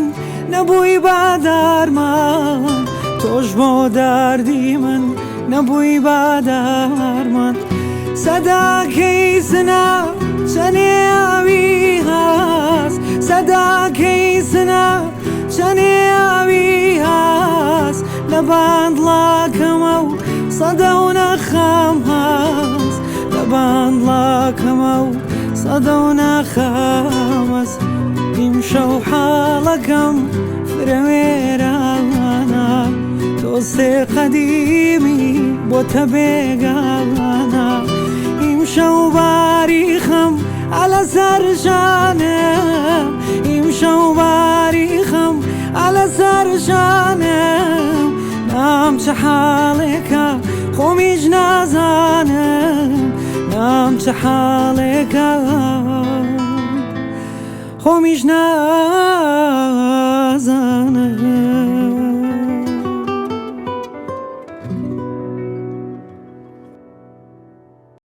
من نەبووی بە دارمان تۆش بۆ دەردی من نەبووی بە دارمان سەداکەی سنا چەنێ ئاوی هاز سەداکەی سنا چەنێ ئاوی هاز لە باندڵاکەمە و سەدە و نەخەم هاز لە باندڵاکەمە و سەدە و نەخەمەس ئیمشەو حاڵەکەم فرە وێرانە دۆستێ قەدیمی بۆتە بێگانە ئیمشەو باری خەم ئەلە سەر شانم ئیمشەو باری خەم ئەلە سەر شانم نام چ حاڵێکە خۆمیش نازانم نام چ حاڵێکە خۆمیش نازانم.